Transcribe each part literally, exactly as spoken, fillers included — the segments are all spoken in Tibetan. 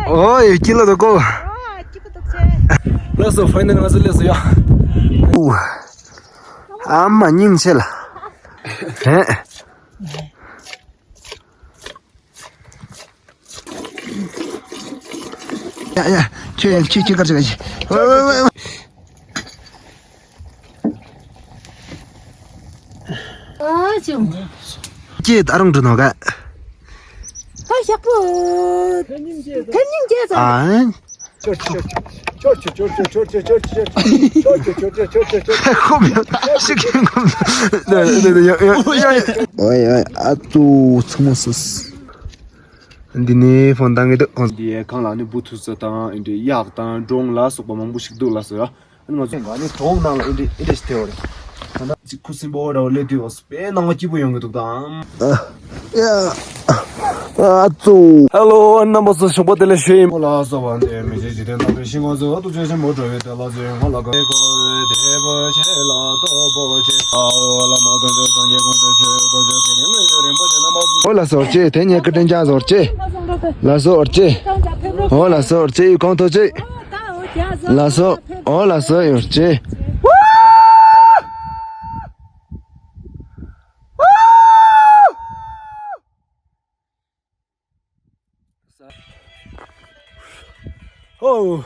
ཨོ་ཡ་སྐྱིད་ལ་འདུག་གོ། ཨོ་སྐྱིད་པ་འདུག་ཆེ། ལགས་སོ། ཕའི་ནལ་ང་ཚོ་སླེབས་སོང་ཡ། ཨུ། ཨ་མ་སྙིང་རྗེ་ལ། ཧེ། ཡ་ཡ། ཁྱོད་ཁྱོད་ཁྱོད་གར་ཆགས་ཀྱི། ཝེ་ཝེ་ཝེ། ཨ་ཅུང་། ཀྱེ་ད་རུང་འགྲོ་ནོ་ག། ད་ཞག་པོ། ཐེམ་སྙིང་རྗེ་ཙམ། ཨ། ཁོམ་ཡ་ཤི་ཁེ་ཁོམ། ཨོ་ཡ་ཨ་ཙུ་ཚང་མ་སུས། འདི་ནས་ཕོན་བཏང་གི་འདུག་འདི་ཡའི་སྒང་ལ་ནི་བུ་ཐུ་ས་དང་འདི་གཡག་དང་འབྲོང་ལ་སོགས་པ་མང་པོ་ཞིག་འདུག་ལགས་སོ་ཡ། ཨ་ནི་ང་ཚོ་ཨ་ནི་གྲོང་ནང་ལ་ཨེ་འདྲ་ཨེ་འདྲ་ཞིག་ཐེ་བ་རེད། ད་ལྟ་ཅིག་ཁུ་སིམ་པོ་འདྲ་བོ་སླེབས་དུས་འོ་དཔེ་སྣང་བ་སྐྱིད་པོ་ཡོང་གི་འདུག་དང་། ཨ་ཙུ། ཧེ་ལོ། རྣམ་པ་ཚོ་ཞོགས་པ་བདེ་ལེགས་ཞུ་ཡིན། ལ་སོགས་པ་འདི་མི་བྱེད་འཇིག་རྟེན་དག་པའི་ཞིང་ཁམས་སུ་ཨ་ཏུ་ཆོས་ཆེན་པོ་འགྲོ་བའི་དོན་ལ་བརྩོན་ངོ་ལ་དགའ་བའི་སྐོར་བདེ་པོ་ཆེ་ལ་སྟོབས་པོ་ཆེ་ཨ་བླ་མ་དཀོན་མཆོག་སངས་རྒྱས་དཀོན་མཆོག་ཆོས་དཀོན་མཆོག་གི་ནི་དངོས་གྲུབ་རིན་པོ་ཆེ་རྣམ་པ། ཨོ་ལ་སོར་ཅེ་དེ་ཉེ་ཀི་ཏན་ཅ་སོར་ཅེ། ལ་སོར་ཅེ། ཨོ་ལ་སོར་ཅེ་ཡི་གོང་ཐོ་ཅེ། ལ་སོ། ཨོ་ལ་སོ་ཡོར་ཅེ། ཧོ།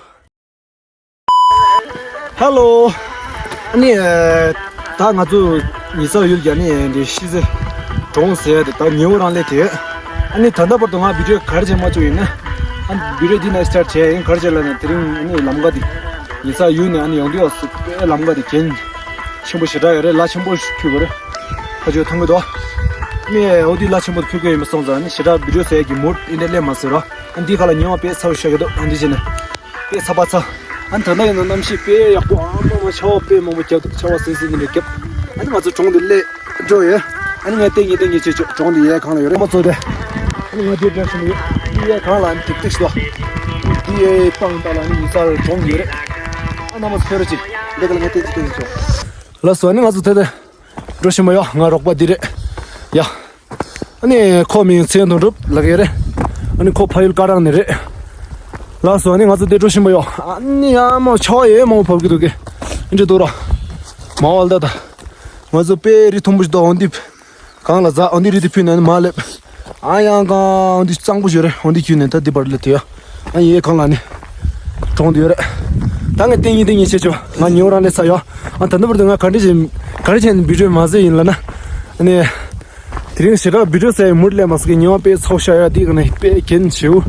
ཧེ་ལོ། ཨ་ནི། ད་ང་ཚོ་ཉི་ཚགས་ཡུལ་གྱི་ཨ་ནི་འདི་ཤི་ཟེ་གྲོང་ཟེར་ཡ་དེ་ད་ཉེ་བོ་རང་སླེབས་ཐལ། ཨ་ནི་ད་ལྟ་བར་དུ་ང་བི་ཌིའོ་ག་རེ་བྱས་མ་བཅུག་ཡིན་ན། ཨ་བི་ཌིའོ་འདི་ནས་སི་ཊར་བྱས་ཡིན། ག་རེ་བྱས་ལབ་ན་དེ་རིང་ཨ་ནི་ལམ་ཁ་འདི་ཉི་ཚགས་ཡུལ་ནས་ཨ་ནི་ཡོང་དུས་ཨ་སུ་དཔེ་ལམ་ཁ་འདི་གྱེན་ཆེན་པོ་ཞེ་དྲག་ཡོད་རེད། ལ་ཆེན་པོ་ཞིག་འཁྱུག་གི་རེད། ཁ་ཆོས་མཐོང་གི་འདུག་ཨ་ནི་འོ་འདི་ལ་ཆེན་པོ་འཁྱུག་གི་ཡིན་པ་སོང་ཙང་ཨ་ནི་ཞེ་དྲག་བི་ཌིའོ་ཟེར་ཡ་གི་མུ་ཌི་འདི་འདྲ་སླེབས་མ་སོང་ར། ཨ་འདི་ག་ལ་ཉེ་བ་དཔེ་ཚ་བོ་ཤ་གི་འདུག་ཨ་འདི་བྱས་ནས། དཔེ་ཚ་པ་ཚ། ཨ་ནི་ད་ལྟ་ཡིན་ན་གནམ་གཤིས་དཔེ་ཡག་པོ་ཨ་མ་མ་ཆར་པ་དཔེ་མང་པོ་བརྒྱབ་འདུག་ཆར་པ་སིལ་སིལ་ནི་རེ་བརྒྱབ། ཨ་ནི་ང་ཚོ་གྲོང་དུ་སླེབས་འགྲོ་ཡོད། ཨ་ནི་ངས་ལྟས་ངེས་ལྟས་ངེས་བྱེད་ཆོག་གྲོང་དུ་ཡའི་སྒང་ལ་ཡོད་རེད་མ་ཚོ་དེ། ཨ་ནི་ང་དེ་འདྲ་ཞིག་ཡོད། དེ་ཡའི་སྒང་ལ་ཨ་ནི་ཏིག་ཏིག་ཞིག་འདུག་དེ་ཡའི་སྤང་ལྟ་ལ་ཨ་ནི་ཡིན་ས་རེད་གྲོང་ཡོད་རེད། ཨ་ནི་མ་ཚོ་ཕེབས་རོགས་གྱིས། འདི་ག་ལ་ངས་ལྟས་ངེས་ལྟས་ངེས་བྱེད་ཆོག་ལགས་སོ། ཨ་ནི་ང་ཚོ་དེ་དེ། འགྲོ་བཞིན་པ་ཡོད། ང་རོགས་པ་འདི་རེད། ཡ། ཨ་ནི་ཁོ་མིང་ཚེ་དོན་གྲུབ་ལབ་ཀྱི་རེད། ཨ་ནི་ཁོ་ཕ་ཡུལ་ཀ་རང་ནས་རེད། ལགས་སོ། ཨ་ནི་ང་ཚོ་འདི་འགྲོ་བཞིན་པ་ཡོད། ཨ་ནི་ཡ་མོ་ཆོ་ཡེ་མོ་བབས་ཀྱི་འདུག་གི་ཨ་འདྲ་འདུག་ར། མ་བལ་ད་ད། ང་ཚོ་དཔེ་རི་མཐོན་པོ་ཞིག་འདུག་འོ་འདི། གང་ལ་ཟ་འོ་འདི་རི་འདི་ཕུལ་ནས་ཨ་ནི་མ་སླེབས། ཨ་ཡང་གང་འོ་འདི་གཙང་པོ་ཞིག་རེད། འོ་འདི་ཁྱུད་ནས་ད་འདི་བར་སླེབས་དུས་ཡ། ཨ་ཡེ་གང་ལ་ནི། གྲོང་དུ་ཡོད་རེད། ད་ངས་ཏིང་ཡིན་ཏིང་ཡིན་བྱེད་ཆོག་ང་ཉེ་བོ་རང་ལས་ས་ཡོད། ཨ་ད་ནུབ་བར་དུ་ང་ག་འདྲ་བྱེད་ག་འདྲ་བྱེད་ནས་བི་ཌིའོ་མ་བཟོས་ཡིན་ལ་ན། ཨ་ནི། དེ་རིང་ཞེ་དྲག་བི་ཌིའོ་བཟོ་ཡ་མུར་སླེབས་མ་སོང་གི་ཉེ་བ་དཔེ་ཚོགས་ཤ་ཡ་འདི་ག་ནས་དཔེ་གྱེན་བྱེའུ།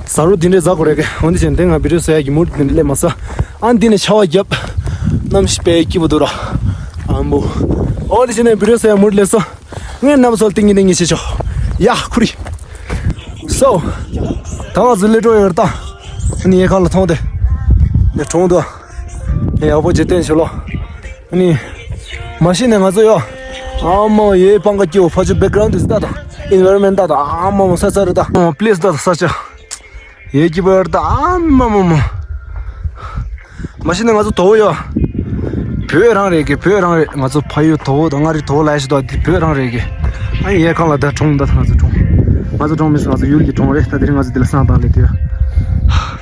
ཟ་རོ་འདི་འདྲས་ཟ་དགོས་རེད་གི་འོ་འདི་བྱས་ནས་ང་བི་ཌིའོ་བཟོ་ཡ་གི་མུར་འདི་འདྲས་སླེབས་མ་སོང་། ཨ་འདི་ནས་ཆར་པ་བརྒྱབ། གནམ་གཤིས་དཔེ་སྐྱིད་པོ་འདུག་ར། ཨ་མོ། འོ་འདི་བྱས་ནས་བི་ཌིའོ་བཟོ་ཡ་མུར་སླེབས་སོང་། ངས་རྣམ་པ་ཚོར་ཏིང་ངེ་ཏིང་ངེ་བྱེད་ཆོག་ཡ་ཁུ་རི། སོ། ད་ང་ཚོ་སླེབས་འགྲོ་ཡོད་རེད་ད། ཨ་ནི་ཡལ་ག་ལ་མཐོང་དེ། ནས་གྲོང་དུ། ཡག་པོ་བྱེད་བསྟན་ཞུ་ལོ། ཨ་ནི། མ་གཞི་ནས་ང་ཚོ་ཡོ། ཨ་མ་ཡའི་སྤང་ཁ་སྐྱིད་པོ་ཕ་ཆུ་བེག་གྷ་རའུན་ཌི་ད་ད། ཨིན་ཝའི་རོན་མེན་ཊི་ད་ད་ཨ་མ་མ་ས་ས་རེད་ད། ཨ་མ་པི་ལེ་སི་ད་ད་ས་ཆ། ཡའི་སྐྱིད་པོ་ཡོད་རེད་ད་ཨ་མ་མ་མ། མ་གཞི་ནས་ང་ཚོ་དོ་བོ་ཡོད། བོད་རང་རེད་གི་བོད་རང་རེད། ང་ཚོ་ཕ་ཡུལ་དོ་བོ་དང་མངའ་རིས་དོ་བོ་ལ་ཡ་ཤི་དོ་དེ་བོད་རང་རེད་གི་ཨ་ཡའི་ཁང་ལ་ད་གྲོང་ད་ང་ཚོ་གྲོང་། ང་ཚོ་གྲོང་མིན་ང་ཚོ་ཡུལ་གྱི་གྲོང་རེད། ད་དེ་རིང་ང་ཚོ་འདི་ལ་སང་བཏང་ལེ་དེ་ཡ།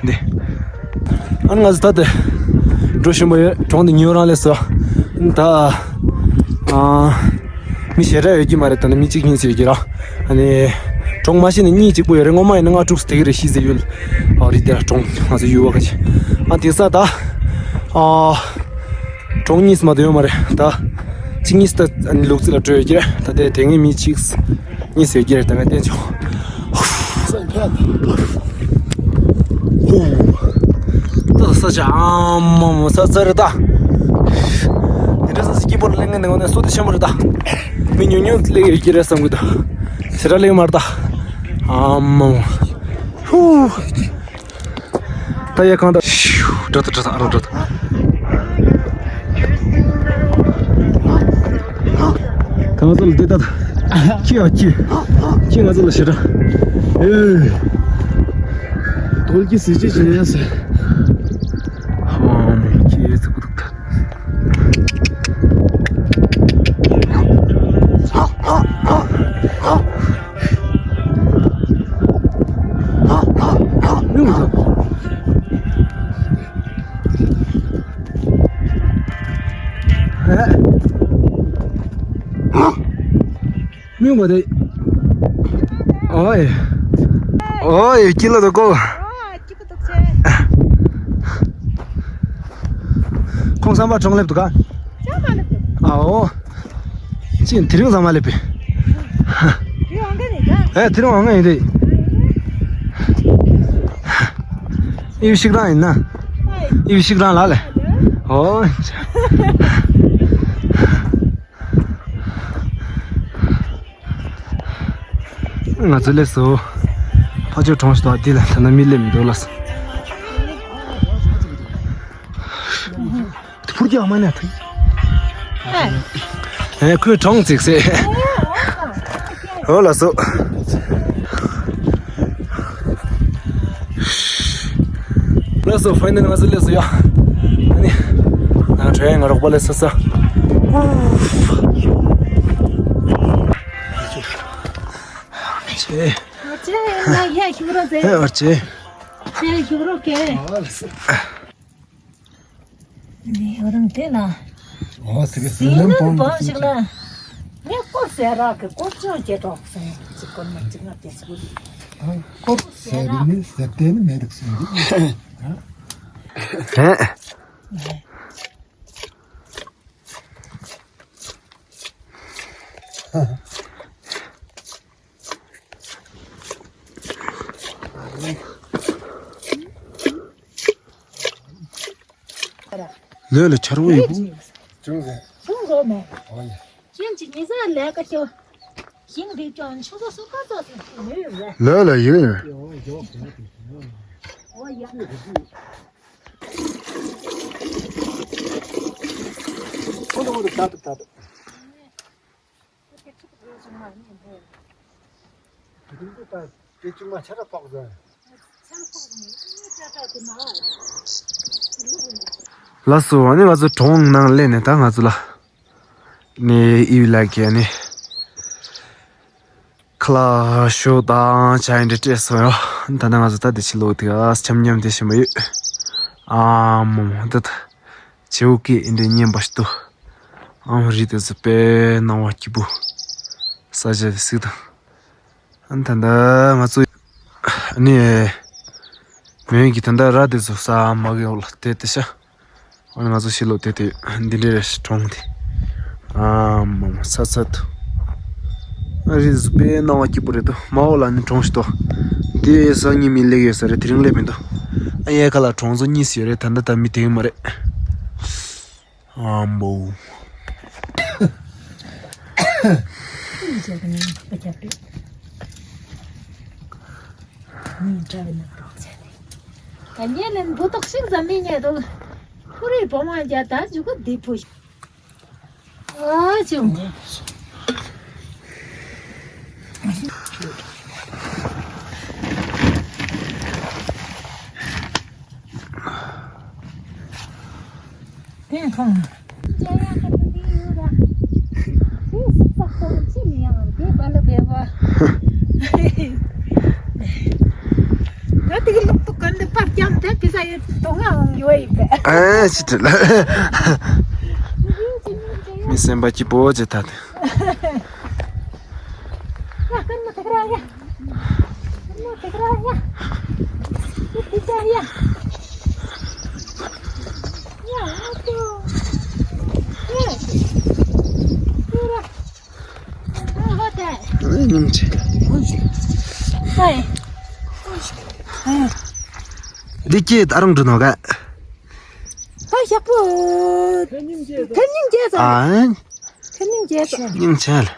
འདི། ཨ་ནི་ང་ཚོ་ད་དེ། འགྲོ་བཞིན་པ་ཡོད། གྲོང་འདི་ཉོ་རང་ལས་སོ། ད། ཨ། མི་ཞེ་དྲག་ཡོད་ཀྱི་མ་རེད། ད་ནི་མི་གཅིག་གཉིས་ཙམ་ཡོད་ཀྱི་ར། ཨ་ནི། གྲོང་མ་གཞི་ནས་གཉིས་གཅིག་པོ་ཡོད་རེད། སྔོན་མ་ཡིན་ན་ལྔ་དྲུག་ཙམ་དེ་གི་རེད་ཤི་ཟེར་ཡུལ། ཨ་རི་དེ་ལ་གྲོང་ང་ཚོ་ཡུལ་བ་ག་ཅི། ཨ་དེང་སང་ད། ཨ། གྲོང་གཉིས་མ་གཏོགས་ཡོད་མ་རེད་ད། གཅིག་གཉིས་ད་ཨ་ནི་ལུག་རྫི་ལ་སྤྲོད་ཡོད་ཀྱི་རེད། ད་དེ་དེ་སྔའི་མི་གཅིག་གཉིས་ཡོད་ཀྱི་རེད། ད་ང་བསྟན་ཆོག་ད་ས་ཆ་ཨ་མ་མ་ས་ས་རེད་ད། དེ་འདྲ་ས་ཆ་སྐྱིད་པོ་ལ་གླེང་ངེས་འདུག་ནས་བསོད་བདེ་ཆེན་པོ་རེད་ད། མི་ཉུང་ཉུང་གླེང་ཡོད་ཀྱི་རེད་བསམ་གི་འདུག་ཞེ་དྲག་གླེང་མ་རེད་ད། ཨ་མ་མ། ཧུ། ད་ཡ་གང་ད། ཤུ། འགྲོ་ད་འགྲོ་ད་ཨ་རོ་འགྲོ་ད། ད་ང་ཚོ་ལ་འདི་ད་ད། ཁྱི་ཡ་ཁྱི། ཁྱི་ང་ཚོ་ལ་ཞེ་དྲག་ཨེ། རྡོ་སྐྱེས་གཟི་བརྗིད་ཅན་ཡ་ཟེར། ཧམ་ཁྱི་ཡ་ཚ་པོ་འདུག་ད། ཨ། ངོ་དེ། ཨོའི། ཨོའི་སྐྱིད་ལ་དུ་ཀོ། ཁོང་བསམ་པ་གྲོང་སླེབས་འདུག་ག་ཨའོ། ཅི་དེ་རིང་བསམ་པ་སླེབས་པས། ཨེ་དེ་རིང་ཨང་ཡིན་རེད། ཨིབ་ཤིག་རང་ཡིན་ན། ཨིབ་ཤིག་རང་ལ་ལས། ཨོ། ང་ཚོ་སླེབས་སོང་། ཕ་ཆོས་གྲོང་ཞིག་དང་འདི་ལ་ད་ནི་མི་སླེབས་མི་འདུག་ལ། འཕུར་རྒྱག་མ་ནས་ཐུག་ཨེ། ཁོས་གྲོང་བརྩིགས་སེ། འོ་ལ་སོ། ལགས་སོ། ཕའི་ནལ་ང་ཚོ་སླེབས་སོང་ཡ། ཨ་ནི། ནང་དྲོད་ང་རོགས་པ་སླེབས་སོང་ས། ཨོ་ཅེ། ཨོ་ཅེ། ཨོ་ཅེ། ཨོ་ཅེ། ནི་ཨོ་རང་དེ་ན། ཨོ་ཟེར་གི་ཟིང་ལམ་སྦོམ་ཞིག་ལ། ངས་སྐོར་ཟེར་རག་གི་སྐོར་ཅང་བྱེད་གྲོགས་སོང་ཅིག་སྐོར་མ་ཅིག་ང་དེ་ཟེར། སྐོར་ཟེར་གི་ནི་ཟེར་དེ་ནི་མེད་འདུག་ཟེར་གི། ཧེ། ལོས་ལ་ཆར་བོ་ཡོད། ཅུང་ཟད། ཅུང་ཟད་མེད། ཨོ་ཡ། ཁྱེད་ཀྱི་ཉི་ཟ་ལས་ཀ་ཤོ། ཞིང་འདི་ཀྱང་ཆུ་ཚོད་སུ་ཁ་ཚོད་སུ་ལོས་ཡོད་རེད། ལོས་ལ་ཡོད་ཡོད། ཨོ་ཡ། ཁོ་ལ་ཁོ་ལ་ད་ད་ད་ད། ལགས་སོ། ཨ་ནི་ང་ཚོ་གྲོང་ནང་སླེབས་ནས་ད་ང་ཚོ་ལ་ནས་ཨིབ་ལགས་ཀྱིས་ནི་ཁ་ལག་ཞོ་དང་ཇ་ཡི་འདྲ་སྤྲད་སོང་ཡོད། ད་ནི་ང་ཚོ་ད་འདི་ཕྱི་ལོགས་དེ་ག་འཆམ་འཆམ་དེ་བཞིན་པ་ཡོད། ཨ་མོ་ད་ད། བྱེའུ་སྐད་འདི་སྙན་པ་ཞིག་འདུག་ཨང་རི་དེ་ཚོ་དཔེ་སྣང་བ་སྐྱིད་པོ། ས་ཆ་དེ་གཟིགས་དང་། ཨ་ནི་ད་ལྟ་ང་ཚོ་ཨ་ནི་མོན་གྱི་ད་ལྟ་ར་དེ་ཚོ་ས་མ་གི་འོག་ལ་བསྡད་དེ་ཤ། ཨ་ནི་ང་ཚོ་ཕྱི་ལོགས་བསྡད་དེ་འདི་འདྲའི་གྲོང་དེ། ཨ་མ་མ་ས་ས་དུ། ཨ་རི་དེ་ཚོ་དཔེ་སྣང་བ་སྐྱིད་པོ་རེད་དོ། མ་འོག་ལ་ནི་གྲོང་ཞིག་དོ། དེ་སང་ཉིན་མི་སླེབས་ཡོད་ས་རེད། དེ་རིང་སླེབས་མི་འདུག་ཨ་ཡའི་ཁ་ལ་གྲོང་ཚོ་གཉིས་ཡོད་རེད། ད་ལྟ་ད་མི་དེ་མ་རེད། ཨ་མོ། ད་ཉེ་ལན་འབུ་ཏོག་ཤིག་ཙམ་མི་རྙེད་དོ། ཁོ་རེ་བུ་མོ་རྒྱ་ད་འཇུག་གི་འདི་བུ། ཨ་ཅུང་། དེ་མཐོང་། ད་དེ་གི་ལུག་ཏུ་གན་དེ་པར་ཀྱང་དེ་ཕི་ས་ཡོད་དོ་ང་འོང་ཡོད་ཡིན་པས། ཨེ་ཅི་དྲི་ལ། མི་སེམས་པ་སྐྱིད་པོ་ཅིག་ད་དེ། ཡ་ཀན་མ་དེ་ག་ར་ཡ། ཀན་མ་དེ་ག་ར་ཡ། དེ་དེ་ཅ་ཡ། ཡ་ཨ་ཏོ། ཡ། དེ་ར། སྙིང་རྗེ། འདི་སྐྱེས་ད་རུང་འགྲོ་ནོ་ག་ད་ཞག་པོ། ཐེ་སྙིང་རྗེ་ཙམ། ཨ། ཐེ་སྙིང་རྗེ་ཙམ། སྙིང་རྗེ་ལ།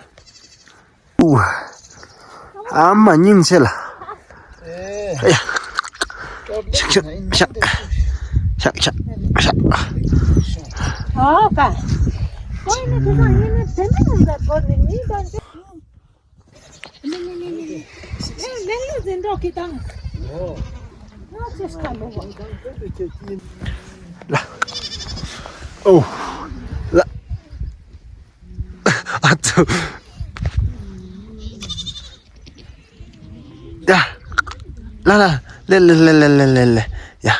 ཨ་མ་སྙིང་རྗེ་ལ། ཨེ། ཤག་ཤག་ཤག་ཤག་ཤག་ཤག་ཨོ་ཀ་ཀོ་ནི་དེ་ཚོ་ཡིན་ནི་དེ་མིན་ནི་ད་ཀོ་ནི་ནི་ད་འདི། ནི་ནི་ནི་ནི་ནི། ཨེ་ལེན་ལུ་འཛིན་གྲོགས་ཀྱི་དང་། ཨོ། ང་ཅེས་ཀ་ལོ་བ། ལ། ཨོ། ལ། ཨ་ཙི། ཡ། ལ་ལ། ལེ་ལེ། ཡ།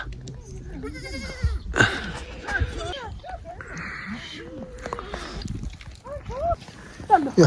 ཡ།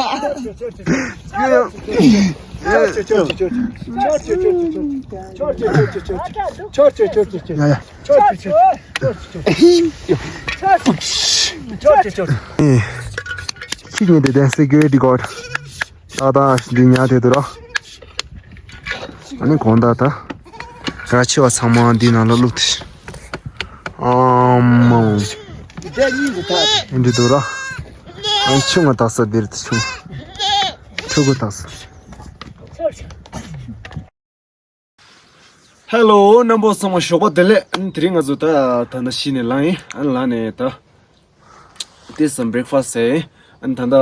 ཡ་ཡ། ཁྱི་གཉིས་དེ་དེ་སེ་ཀུ་རི་ཊི་གཱཌ་ཏག་ཏག་འདི་ཉལ་བསྡད་འདུག་ར། ཨ་ནི་དགོང་དག་ད་ག་ཆེ་བ་ཚང་མ་འདི་ནང་ལ་བླུགས་ཏེ། ཨ་མ། འདི་འདུག་ར། ཨ་ནི་ཆུང་ང་དག་ས་འདིར་དེ་ཆུང་། ཕྲུ་གུ་དག་ས། ཧེ་ལོ། རྣམ་པ་ཚང་མ་ཞོགས་པ་བདེ་ལེགས། ཨ་ནི་དེ་རིང་ང་ཚོ་ད་ད་ནི་གཞི་ནས་ལངས་ཡིན། ཨ་ནི་ལངས་ནས་ད་ཏེ་སམ་བྷི་རེག་ཕ་སི་ཊི་ཟས་ཡིན། ཨ་ནི་ད་ལྟ་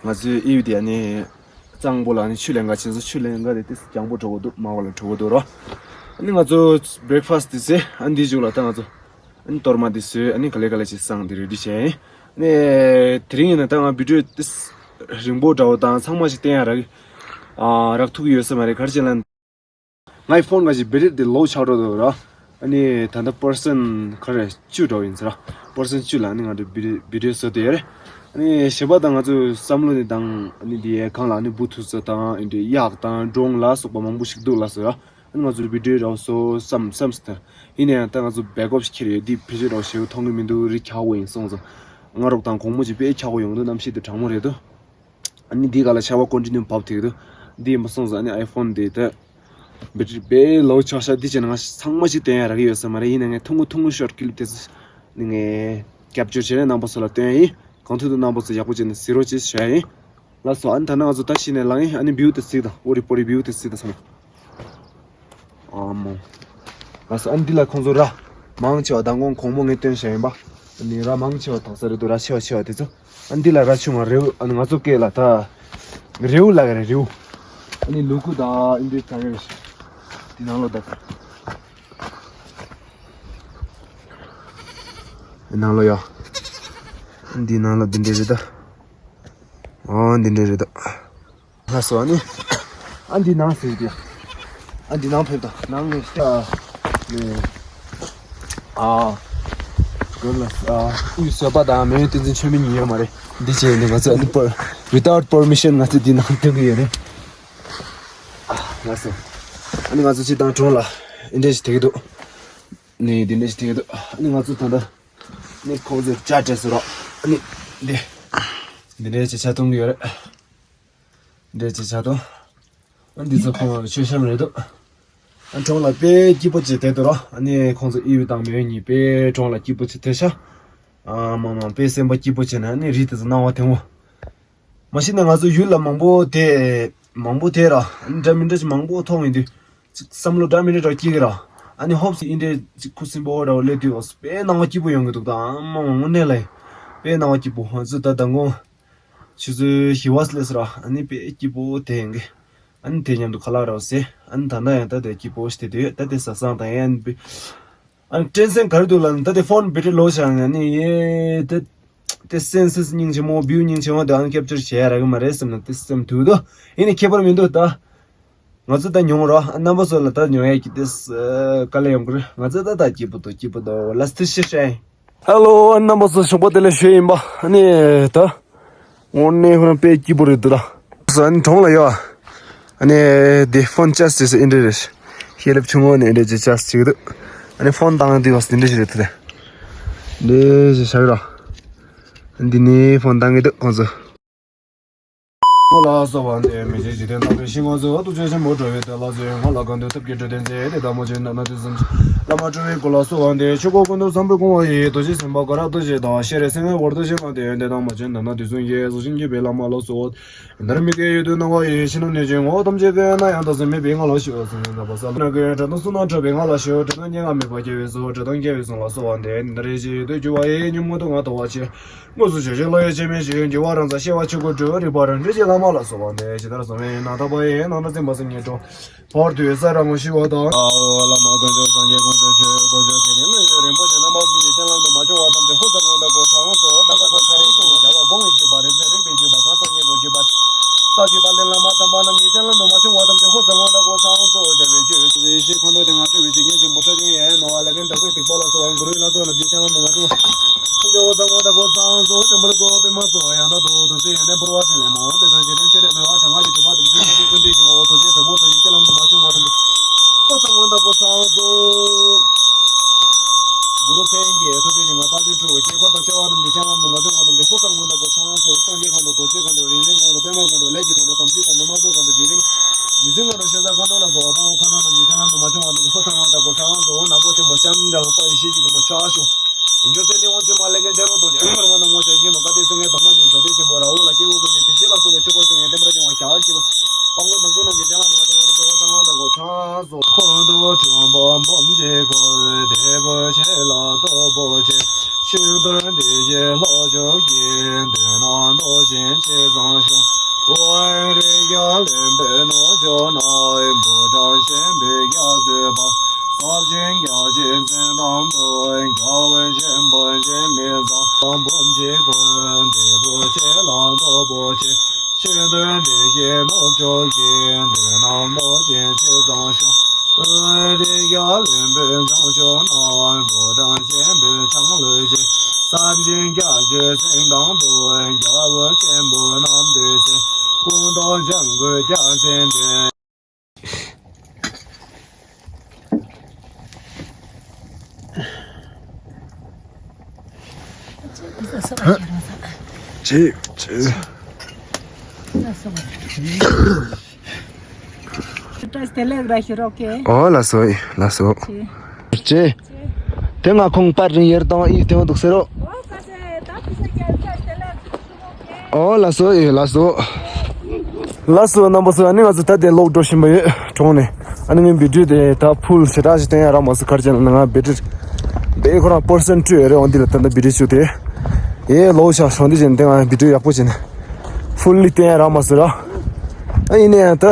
ང་ཚོའི་ཨིའུ་དེ་ཨ་ནི་གཙང་པོ་ལ་ཨ་ནི་ཆུ་ལེན་ག་ཕྱིན་སོང་། ཆུ་ལེན་ག་དེ་ཏེ་རྒྱང་པོ་འགྲོ་གི་འདུག་མ་བ་ལ་འགྲོ་གི་འདུག་རོ། ཨ་ནི་ང་ཚོ་བྷི་རེག་ཕ་སི་ཊི་དེ་ཟས། ཨ་ནི་དེའི་མཇུག་ལ་ད་ང་ཚོ་ཨ་ནི་གཏོར་མ་དེ་ཟོས། ཨ་ནི་ག་ལེ་ག་ལེ་ཅིག་བསང་དེ་རེ་ཌི་བྱས་ཡིན། ཨ་ནི་དེ་རིང་ཡིན་ན་ད་ང་བི་ཌིའོ་ཏེ་རིང་པོ་འདྲ་བོ་དང་ཚང་མ་ཞིག་བསྟན་ཡ་རག་ཨ་རག་ཐུབ་ཀྱི་ཡོད་ས་མ་རེད། ག་རེ་བྱས་ལབ་ན། ངའི་ཕོན་ག་ཞིག་བེ་ཊི་རི་དེ་ལོ་ཆགས་འགྲོ་འདུག་ར། ཨ་ནི་ད་ལྟ་པར་སེན་ག་རེ་བཅུ་འདྲ་བོ་ཡིན་ཟེར་ར། པར་སེན་བཅུ་ལ་ཨ་ནི་ང་ཚོ་བི་ཌིའོ་བི་ཌིའོ་བཟོ་བསྡད་ཡོད་རེད། ཨ་ནི་གཞན་པ་དང་ང་ཚོའི་བསམ་བློ་ནི་དང་ཨ་ནི་འདི་ཡའི་གང་ལ་ཨ་ནི་བུ་ཐུག་ས་དང་ཨ་འདྲའི་གཡག་དང་ཌོ་རོན་ལ་སོགས་པ་མང་པོ་ཞིག་འདུག་ལ་ཟེར་ར། ཨ་ནི་ང་ཚོ་བི་ཌིའོ་འདྲ་བོ་བཟོ་བསམ་བསམ་ཟེར། ཡིན་ན་ཡང་ད་ང་ཚོ་བེག་ཨབ་ཞིག་ཁྱེར་ཡོད། འདི་ཕལ་ཆེར་འདྲ་བོ་ཞེ་པོ་མཐོང་གི་མི་འདུག་རི་འཁྱག་པོ་ཡིན་སོང་ཙང་། ང་རོགས་དང་གོང་མོ་ཅིག་དཔེ་འཁྱག་པོ་ཡོང་འདུག་གནམ་གཤིས་དེ་གྲང་མོ་རེད་འདུག་ཨ་ནི་འདི་ག་ལ་ཆར་པ་ཀོན་ཊི་ནིའུ་བབས་ཐིག་འདུག་འདི་ཡིན་པ་སོང་ཙང་ཨ་ནི་ཨའི་ཕོན་འདི་ད་བེ་ཊི་རི་དཔེ་ལོ་ཆགས་ཤག་འདི་བྱས་ན་ང་ཚང་མ་ཞིག་བསྟན་ཡ་རག་གི་ཡོད་ས་མ་རེད། ཡིན་ན་ངས་ཐུང་ངུ་ཐུང་ངུ་ཤོར་ཊི་ཀི་ལིབ་དེ་ཚོ་ནི་ངས་ཀེབ་ཅར་བྱས་ནས་རྣམ་པ་ཚོ་ལ་སྟོན་ཡ་ཡིན། གང་ཐུབ་ཐུབ་རྣམ་པ་ཚོ་ཡག་པོ་བྱས་ནས་གཟིགས་རོགས་བྱེད་ཞུ་ཡ་ཡིན། ལགས་སོ། ཨ་ནི་ད་ནང་ང་ཚོ་ད་གཞི་ནས་ལངས་ཡིན། ཨ་ནི་བིའུ་དེ་གཟིགས་དང་། ཨོ་རི་པོ་རི་བིའུ་དེ་གཟིགས་དང་ཚང་མ། ཨ་མོ། ལགས་སོ། ཨ་ནི་འདི་ལ་ཁོང་ཚོ་ར་མང་ཆེ་བ་མདང་དགོང་གོང་མོ་ངས་སྟོན་བཞག་ཡིན་པ། ཨ་ནི་ར་མང་ཆེ་བ་དག་ས་རེད་འདུག་ར་ཆེ་བ་ཆེ་བ་དེ་ཚོ། ཨ་ནི་འདི་ལ་ར་ཆུང་བ་རེའུ། ཨ་ནི་ང་ཚོ་སྐད་ལ་ད་རེའུ་ལབ་ཀྱི་རེད། རེའུ། ཨ་ནི་ལུ་གུ་དང་ཨིན་འདྲའི་ད་ག་རེད། འདི་ནང་ལོགས་ད། ནང་ལོགས་ཡ། འདི་ནང་ལོགས་འདི་འདྲས་རེད་ད། ཨོ་འདི་འདྲས་རེད་ད། ལགས་སོ། ཨ་ནི། ཨ་འདི་ནང་ཟེར་དེ། ཨ་འདི་ནང་ཕེབས་དང་ནང་ནས་ཤ། ནས། ཨ། དགོན་ལ་ཨ་དབུས་བཟོད་པ་དང་མེས་དབོན་བསྟན་འཛིན་ཆོས་མེད་གཉིས་ཡོད་མ་རེད། འདི་བྱས་ནས་ང་ཚོ་ཨ་ནི་པར། without permission ང་ཚོ་འདི་ནང་སྟོན་གི་ཡོད་རེད། ཨ་ལགས་སོ། ཨ་ནི་ང་ཚོ་སྤྱིར་བཏང་གྲོང་ལ་འདི་འདྲས་ཞིག་བསྡད་ཀྱི་འདུག་ནས་འདི་འདྲས་ཞིག་བསྡད་ཀྱི་འདུག་ཨ་ནི་ང་ཚོ་ད་ལྟ་ནས་ཁོང་ཚོས་ཇ་སྤྲད་སོང་རོགས། ཨ་ནི་འདི་འདི་འདྲས་ཅིག་ཇ་འཐུང་གི་ཡོད་རེད། འདྲས་ཅིག་ཇ་འཐུང་། ཨ་འདི་ཚོ་ཁོང་མཆོད་བཤམས་རེད་འདུག་ཨ་གྲོང་ལ་དཔེ་སྐྱིད་པོ་ཅིག་བསྡད་འདུག་རོགས། ཨ་ནི་ཁོང་ཚོ་དབུས་དང་མེས་དབོན་གཉིས་དཔེ་གྲོང་ལ་སྐྱིད་པོ་ཅིག་བསྡད་ཤག་ཨ་མ་མ་དཔེ་སེམས་པ་སྐྱིད་པོ་བྱས་ནས་ཨ་ནི་རི་དེ་ཚོ་སྣང་བ་ཐལ་མོ། མ་གཞི་ནས་ང་ཚོ་ཡུལ་ལ་མང་པོ་དེ་མང་པོ་དེ་ར་ཨ་ནི་འདྲ་མི་འདྲ་ཅིག་མང་པོ་མཐོང་ཡིན་དུས། ཅིག་བསམ་བློ་འདྲ་མི་འདྲ་འདྲ་སྐྱེ་གི་ར། ཨ་ནི་ཧོབ་སི་ཨིན་འདྲའི་ཅིག་ཁུ་སིམ་པོ་འདྲ་བོ་སླེབས་དུས་འོ་དཔེ་སྣང་བ་སྐྱིད་པོ་ཡོང་གི་འདུག་ད་ཨ་མ་མ་དངོས་གནས་ལ་དཔེ་སྣང་བ་སྐྱིད་པོ། ང་ཚོ་ད་མདང་དགོང་ཆུ་ཚོད་བཞི་པ་སླེབས་སོང་ར། ཨ་ནི་དཔེ་སྐྱིད་པོ་དེ་ཡིན་གི་ཨ་ནི་དེ་མཉམ་དུ་ཁ་ལག་ར་བཟས། ཨ་ནི་ད་ལྟ་ཡང་ད་དེ་སྐྱིད་པོ་ཞིག་དེ་དུས་ད་དེ་བཟའ་ཚང་དང་ཡང་ཨ་ནི་དཔེ། ཨ་ནི་དྲན་སེམས་ག་རེ་འདུག་ལབ་ན་ད་དེ་ཕོན་བེ་ཊི་རི་ལོ་ཆགས་ནས་ཨ་ནི་ཡེ་དེ་དེ་སེམས་སེམས་སྙིང་རྗེ་མོ་བིའུ་སྙིང་རྗེ་མོ་དེ་ཨ་ནི་ཀེབ་ཅར་བྱེད་ཡ་རག་གི་མ་རེད་བསམ་ནས་དེ་སེམས་དུས་དོ། ཡིན་ནི་ཁྱད་པར་མི་འདུག་ད། ང་ཚོ་ད་མྱོང་རོགས། རྣམ་པ་ཚོ་ལ་ད་མྱོང་ཡས་ཀྱི་དེ་དཀའ་ལས་ཡོང་གི་རེད། ང་ཚོ་ད་ད་སྐྱིད་པོ་འདུག་སྐྱིད་པོ་འདུག་ལ་སྟི་ཤི་ཤེ། ཧེ་ལོ། རྣམ་པ་ཚོ་ཞོགས་པ་བདེ་ལེགས་ཞུ་ཡིན་པ། ཨ་ནི་ད་དངོས་གནས་ཁོ་རང་དཔེ་སྐྱིད་པོ་རེད་འདུག་ད། ཨ་ནི་གྲོང་ལ་ཡོད། ཨ་ནི་དེ་ཕོན་ཅར་ཇི་ཟེར་ཨིན་འདྲ་རེད། ཤེས་རབ་ཆུང་ངུ་ནས་ཨིན་འདྲ་ཅིག་ཅར་ཇི་བྱེད་ཀྱི་འདུག་ཨ་ནི་ཕོན་བཏང་དུས་བ་འདི་འདྲ་ཞིག་རེད་དེ། འདི་ཞིག་བྱ་གི་ར། འདི་ནས་ཕོན་བཏང་གི་འདུག་ཁོང་ཚོ། ལ་སོགས་པ་འདི་མི་བྱེད་འཇིག་རྟེན་དང་པོའི་ཤིང་ཁོང་ཚོ་ཐུགས་རྗེ་ཆེན་པོ་འགྲོ་བའི་དོན་ལ་བཟོད་ངོ་ལ་གང་འདུལ་ཐབས་ཀྱི་འཕྲོད་བསྟེན་མཛད་དེ་དམ་པ་ཆོས་ནང་ན་དུས་གསུམ་བླ་མ་གྲུབ་པའི་སྐུ་ལ་གསོལ་བ་འདེབས། ཆོས་འཁོར་ཀུན་ཏུ་བཟང་པོའི་དགོངས་པ་ཡིས། རྡོ་རྗེ་སེམས་དཔའ་དགའ་རབ་ཏུ་བཞད་དང་ཤེས་རབ་སེང་གེ་འོད་དུ་ཞིང་ལ་དེ་ཡོན་ཏན་དང་མ་བྱོན་ནམ་མཁའ་དུས་གསུམ་གྱི་གཟུགས་ཅན་གྱི་བུ་བླ་མ་ལ་གསོལ། འདིར་མི་དགེ་ཡོད་དུ་སྣང་བ་ཡི། ཕྱི་ནང་གནོད་སྦྱིན་དབང་ཐམས་ཅད་ཀུན། ན་ཡང་དག་ས་མེད་པའི་ངང་ལ་ཞི་བ་སངས་རྒྱས་ནག་པ་ས་ལ་ནག་གི་གྲྭ་དང་སུ་ན་གྲྭ་པའི་ངང་ལ་ཞི་བ་གྲྭ་དང་སྙན་ངག་མེད་པ་རྒྱལ་བའི་གསུང་གྲྭ་དང་རྒྱལ་བའི་གསུང་ལ་གསོལ་བ་འདེབས། འདིར་ཡེ་ཤེས་ཡོད་དུ་རྒྱུ་བ་ཡི། ཉོན་མོངས་དུག་ལྔ་དག་པ་ཆེ། དངོས་སུ་ཆོས་སྤྱོད་བློ་ཡི་སྤྱོད་མེད་ཞིང་། རྒྱུ་བ་རང་མཚན་ཤེས་པ་ཆོས་སྐུ་སྤྲུལ། རིག་པ་རང་གྲོལ་གྱི་བླ་མ་ལ་གསོལ་བ་འདེབས། ཇི་ལྟར་གསུངས་པའི་ཡན་ན་དག་པ་ཡི། ནང་དང་སེམས་དཔའ་སེམས་ཉིད་འགྲོ། བར་དུ་ས་ར་ངོ་ཤི་བ་དང་། ཨ་བླ་མ་དཀོན་མཆོག་སངས་རྒྱས་དཀོན་མཆོག་ཆོས་དཀོན་མཆོག་དགེ་འདུན་དངོས་གྲུབ་རིན་པོ་ཆེ་རྣམ་པ་གསུམ་གྱི་སྤྱན་ལམ་དུ་མ་བྱུང་བ་ཐམས་ཅད་ཧོ་ས་ངོ་ད་གོ་ཚང་སོ། ད་ད་གོ་ཚང་སོ། རྒྱལ་བ་དགོངས་པའི་བརྒྱུད་པ་རིག་འཛིན་རིག་པའི་བརྒྱུད་པ་གང་ཟག་སྙིང་པོ་བརྒྱུད་པ་ས་བཅུ་པ་ལས་བླ་མ་དམ་པ་རྣམས་ཀྱི་སྤྱན་ལམ་དུ་མ་བྱུང་བ་ཐམས་ཅད་ཧོ་ས་ངོ་ད་གོ་ཚང་སོ། རྒྱལ་བའི་རྒྱུད་ཡེ་ཤེས་ཁང་ཐོག་སྟེང་ང་སྤྲུལ་པའི་འཇིག་རྟེན་ཆེན་པོ་ཁྲོ་ཆུ་ཡི་ནོར་བ་ལས་མཁན་དྲག་པོའི་ཐེག་པ་ལ་སོགས་པ་གུ་རུའི་ལྷ་ཚོགས་རྣམས་ཀྱི་སྤྱན་ལམ་དུ་མ་བྱུང་བ་ཐམས་ཅད་ཧོ་ས་ངོ་ད་གོ་ཚང་སོ། ཆེན་པོ་ལ་གོ་པའི་མ་སོགས་ཡང་དག་ཏུ་དུས་ཚེ་ཡོན་ཏན་ཕུར་བ་ཕྲིན་ལས་མ་འོངས་པའི་དོན་གྱི་དོན་ཆེ་རེ་མེད་པ་གྲངས་ངེས་ཀྱི་གྲུབ་པ་དང་ཆོས་ཀྱི་ཀུན་འདུས་ཀྱི་ངོ་བོ་རྡོ་རྗེ་དྲག་པོ་སོགས་ཀྱི་སྤྱན་ལམ་དུ་མ་བྱུང་བ་ཐམས་ཅད་ཧོ་ས་ངོ་ད་གོ་ཚང་སོ། གུ་རུ་མཚན་བརྒྱད་ཐུགས་རྗེ་ཆེན་པོ་དཔལ་ལྡན་སྤྲུལ་སྐུ་དཀྱིལ་འཁོར་དང་བཅས་པ་རྣམས་ཀྱི་སྤྱན་ལམ་དུ་མ་བྱུང་བ་ཐམས་ཅད་ཧོ་ས་ངོ་ད་གོ་ཚང་སོ། སངས་རྒྱས་མཁའ་འགྲོ་རྡོ་རྗེ་མཁའ་འགྲོ་རིག་འཛིན་མཁའ་འགྲོ་པདྨ་མཁའ་འགྲོ་ལས་ཀྱི་མཁའ་འགྲོ་དམ་ཚིག་མཁའ་འགྲོ་སྣ་ཚོགས་མཁའ་འགྲོ་འཇིག་རྟེན་རྒྱུ་མཚན་མཁའ་འགྲོ་ཤ་ཟ་མཁའ་འགྲོ་ལ་སོགས་པ་དཔའ་བོ་མཁའ་འགྲོ་རྣམས་ཀྱི་སྤྱན་ལམ་དུ་མ་བྱུང་བ་རྣམས་ཀྱི་ཧོ་ས་ངོ་ད་གོ་ཚང་སོ། ནག་པོ་ཆེན་པོ་ལྕམ་དྲལ་དཔལ་ཡེ་ཤེས་ཀྱི་མགོན་པོ་ཕྱག་ཞུ། ཡུམ་ཆེན་སྲས་སྡེ་དབང་ཕྱུག་མ་ལས་མཁན་ཆེན་རབ་རྟོགས་ཀྱི་ཨ་མ་རྣམས་ངོ་ཤེས་ཤེས་མ་དཀའ་སྟེ་སེང་གེ་དྭངས་མ་ཅན་ཟ་འདོད་ཆེན་པོ་ར་འོ་ལ་སྐྱེ་བོ་ཀུན་གྱི་དེ་ཤེས་ལ་སོགས་པའི་ཆོས་འཁོར་སེང་གེ་བསྟན་པ་ལྡན་པ་ཞལ་གྱི་དཔལ་མགོན་དང་སོགས་རྣམས་ཀྱི་སྤྱན་ལམ་དུ་མ་བྱུང་བ་རྣམས་ཀྱི་ཧོ་ས་ངོ་ད་གོ་ཚང་སོ། འཁོར་དུ་འཁྲུགས་པ་འབུམ་གྱིས་བསྐོར། བདེ་བ་ཆེ་ལ་སྟོབས་པོ་ཆེ། ཆོས་རྡོར་བདེ་གཤེགས་ལྷོ་ཕྱོགས་ཀྱི། མདུན་ན་རྡོ་རྗེ་ཆེ་ཚང་ཞོ། བོད་རིགས་རྒྱ་བློན་པོའི་ནུབ་ཕྱོགས་ན། ཕོ་བྲང་ཆེན་པོའི་རྒྱ་མཚོའི་བར། ཟབ་ཅིང་རྒྱ་ཆེའི་མཚན་དང་པོ། རྒྱལ་བ་ཆེན་པོ་འཆི་མེད་ཚང་། འབུམ་གྱིས་བསྐོར། བདེ་བ་ཆེ་ལ་སྟོབས་པོ་ཆེ། ཆོས་རྡོར་བདེ་གཤེགས་ནུབ་ཕྱོགས་ཀྱི། མདུན་ན་རྡོ་རྗེ་ཆེ་ཚང་ཞོ། བོད་རིགས་རྒྱ་བློན་པོའི་བྱང་ཕྱོགས་ན། ཕོ་བྲང་ཆེན་པོའི་ལྕང་ལོ་ཆེ། ཟབ་ཅིང་རྒྱ་ཆེའི་མཚན་དང་པོ། རྒྱལ་བ་ཆེན་པོ་རྣམ་ཐོས་སྲས། སྐུ་མདོག་ལྗང་གུ་རྒྱ་མཚན་ལྡན། ཅེས་ཅེས། བཀྲ་ཤིས་བདེ་ལེགས་ར་ཞུ་རོགས་ཀྱེ། ཨོ་ལགས་སོ་ལགས་སོ། ཅེས། དེ་ང་ཁོང་པར་རིང་ཡེར་དང་ཨི་དེ་འདུག་ཟེར་རོ། ཨོ་ལགས་སོ་ཨི་ལགས་སོ། ལགས་སོ་རྣམ་པ་ཚོ། ཨ་ནི་ང་ཚོ་ད་དེ་ལོག་འགྲོ་བཞིན་པ་ཡོད་གྲོང་ནས། ཨ་ནི་ངའི་བི་ཌིའོ་དེ་ད་ཕུལ་ཞེ་དྲག་ཞིག་བཏོན་ཡ་རག་མ་སོང་། ག་རེ་བྱས་ན་ང་བེ་ཊི་རི་བེ་ཁོ་རང་པར་སེན་ཊི་བཅུ་ཡོད་རེད། འོ་འདི་ལ་ད་ལྟ་བི་ཌིའོ་བཅུ་དེ་ཨེ་ལོ་ཤ་ཤོང་འདི་བྱས་ན་དེ་ང་བི་ཌིའོ་ཡག་པོ་བྱས་ན་ཕུལ་ལི་བཏོན་ཡ་རག་མ་སོང་ར། ཨ་ཡིན་ན་ཡང་ད་